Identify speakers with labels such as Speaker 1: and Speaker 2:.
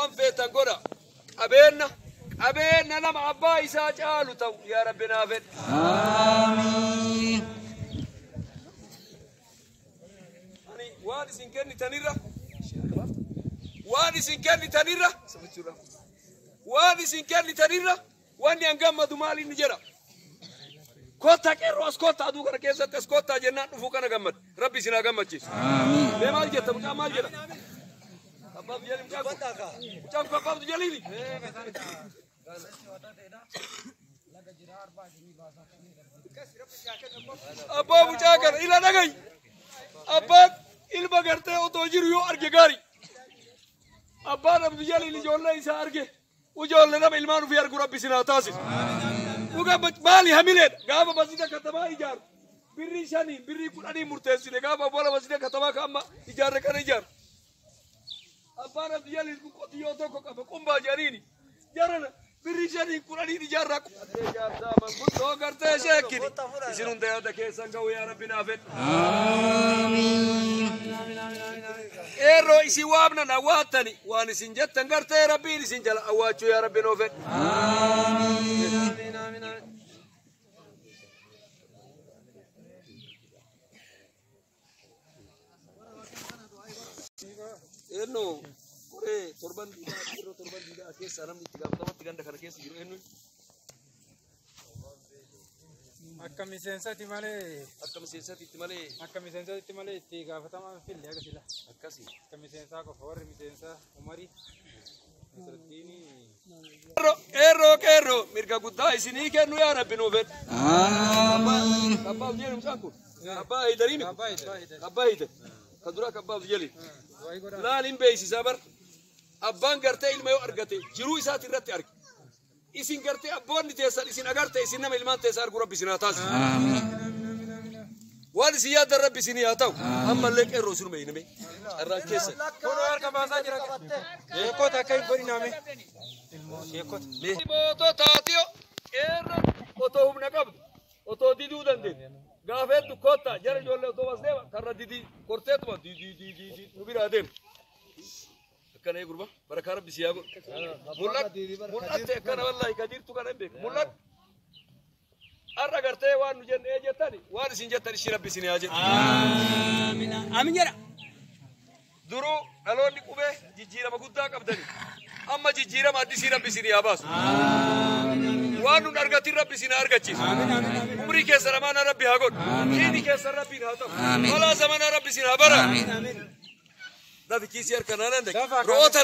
Speaker 1: Waan feetan godha. Qabeenna qabeenna nama abbaa isaa caalu ta'u yaa Rabbi naa fedhe.
Speaker 2: Amiin.
Speaker 1: Ani waan isin kennitanirra waan isin kennitanirra waan isin kennitanirra wanni an gammadu maal inni jedha. Kottaa qeerroo as kottaa aduu kana keessatti as kottaa jennaan dhufuu kana gammadu. Rabbi isin haa gammachiisu. Mee maal jetta mucaan maal jedha? Abbaaf jedhi mucaan kun. Mucaan kun abbaaf jedhiini. Abbaa mucaa kana ila dhagayi. Abbaan ilma gartee otoo jiru yoo arge gaarii. Abbaan Abdu Jaliil ijoollee isaa arge. Ijoollee nama ilmaan ofii argu Rabbi isin haa taasisu. Dhuga maali hamileedha. Gaafa masjida katamaa ijaaru. Birrii 5 birrii 10 murteessine gaafa awwaala masjida katamaa ka amma ijaarre kana ijaaru. Abbaan Abdu Jaliil kun qotiyyoo tokko qaba qumbaa jedhaniini. Jarana birrii 5 10 ijaarraa. Ijaarsaa manguddoo gartee sheekkini. Isin hunda yaada keessan ga'u yaa Rabbi naa fedhe.
Speaker 2: Amiin.
Speaker 1: Qeerroo isin waamnan awwaattani waan isin jettan gartee Rabbiin isin jala awwaachuu yaa Rabbi nuu fedhe.
Speaker 2: Amiin.
Speaker 1: Eenyu qoree torban diidaa qeerroo torban diidaa keessaa namni itti gaafatamatti ganda kana keessa jiru eenyu?
Speaker 3: Akka miseensatti malee
Speaker 1: Akka miseensatti malee
Speaker 3: akka miseensatti malee itti gaafatamaa fille akka sila.
Speaker 1: akkasi.
Speaker 3: Akka miseensaa qofa warri miseensaa Umarii Nasraddiinii.
Speaker 1: Qeerroo qeerroo mirga guddaa isinii kennu yaa Rabbi nuu fedhe.
Speaker 2: Amiin.
Speaker 1: Abbaa Abdu Jaliil mucaan kun abbaa Haydarii miti. Abbaa Haydar kan duraa kan abbaa Abdu Jaliil. Laal hin beeksisaa bar. Abbaan gartee ilma yoo argate jiruu isaati irratti arge. Isin gartee abboonni teessan isin agarte isin nama ilmaan teessan argu Rabbi isin haa taasisu.
Speaker 2: Amiin.
Speaker 1: Waan isin yaaddan Rabbi isin haa ta'u. Ammallee qeerroo isinuma hinime. Carraan keessan.
Speaker 3: Kun harka baasaa jira. Sheekota akka hin godhinaame. Sheekota.
Speaker 1: Moototaatiyo qeerroo otoo humna qabdu otoo diduu dandeettu. Gaafa hedduu kottaa jara ijoollee otoo as deema karra didii korteetuma didii didii nu biraa deemu. Akkana ee gurba barakaa Rabbi si haa godhu. Mul'atte akkana wallaahi ka jirtu kana hin beeku. Mul'adhu. Har'a gartee waan nu jenne ee jettani waan isin jettan ishii Rabbi isin haa jedhu.
Speaker 4: Amiin jedha.
Speaker 1: Duruu dhaloonni qubee jijjiirama guddaa qabdani. Amma jijjiirama addisii Rabbi isin haa baasu. Waan nun argatin Rabbi isin haa argachiisu. Umrii keessa lamaana Rabbi haa godhu. Diini keessa Rabbiin haa ta'u.
Speaker 2: Amiin.
Speaker 1: Balaa zamanaa Rabbi isin haa bara.
Speaker 2: Amiin.
Speaker 1: Dafi kiisii harka naanaan dhaqe.
Speaker 3: Dafa
Speaker 1: Ro'oota